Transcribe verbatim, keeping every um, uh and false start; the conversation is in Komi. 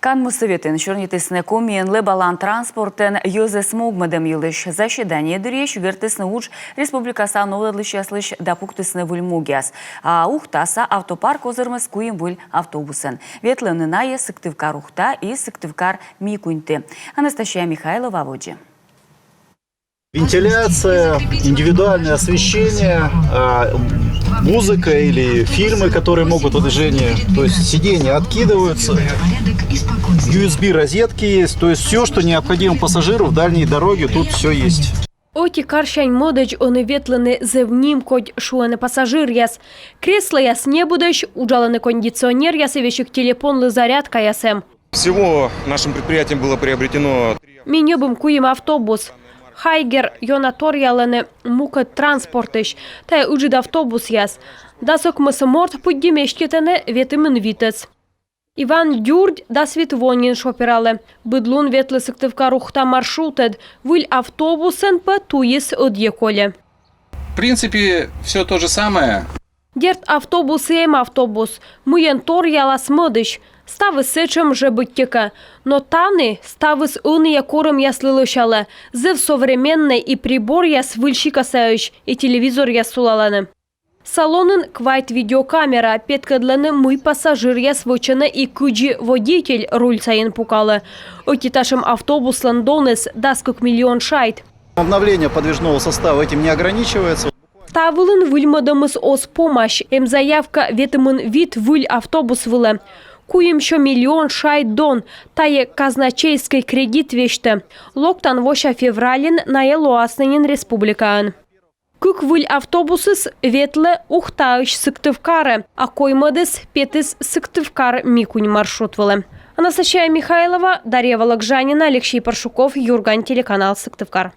Канму Сӧветын сёрнитісны Комиын лэбалан транспортӧн йӧзӧс могмӧдӧм йылысь. Заседание дырйи чукӧртісны удж республикаса новлӧдлысьяслысь да пуктісны выль могъяс. А Ухтаса автопарк озырмис куим выль автобусӧн. Ветлӧны найӧ Сыктывкар — Ухта и Сыктывкар — Микуньті. Анастасия Михайлова водзӧ. Вентиляция, индивидуальное освещение, а, музыка или фильмы, которые могут в движении. То есть сиденья откидываются, U S B розетки есть. То есть все, что необходимо пассажиру в дальней дороге, тут все есть. Ӧти карсянь мӧдӧдз ӧні ветлыны зэв нимкодь, шуӧны пассажиръяс. Креслояс небыдӧсь, уджалӧны кондиционеръяс и весиг телепонлы зарядкаяс эм. Всего нашим предприятием было приобретено три. Ми ньӧбим куим автобус. Хайгер ёна торъялӧны мукӧд транспортысь. Тайӧ ыджыд автобусъяс. Дас ӧкмыс морт пыдди меститӧны, ветымын витӧс. Иван Дюрдь дас вит во нин шофёралӧ. Быд лун ветліс Сыктывкар — Ухта маршрутӧд. Выль автобусӧн пӧ туйыс ӧдйӧ кольӧ. В принципе, все то же самое. Дерт, автобус эм автобус, мыйӧн торъялас мӧдысь. Ставыс сэтшӧм жӧ быттьӧкӧ. Но тані ставыс ӧнія корӧмъяслы лӧсялӧ. Зэв современнӧй, и приборъяс выль сикасаӧсь, и телевизоръяс сулалӧны. Салонын квайт видеокамера, петкӧдлӧны, мый пассажиръяс вӧчӧны и кыдзи водитель руль сайын пукалӧ. Ӧти татшӧм автобуслӧн доныс дас кык миллион шайт. Обновление подвижного состава этим не ограничивается. Та вылын выльмӧдӧмыс оз помась. Эм заявка ветымын вит выль автобус вылӧ. Куимсё миллион шайт дон, тайӧ казначейскӧй кредит весьтӧ. Локтан вося февральын найӧ лоасны нин республикаын. Кык выль автобусыс ветлӧ Ухтаысь Сыктывкарӧ, а коймӧдыс петіс Сыктывкар — Микунь маршрут вылӧ. Анастасия Михайлова, Дарья Вологжанина, Алексей Паршуков, «Юрган» телеканал, Сыктывкар.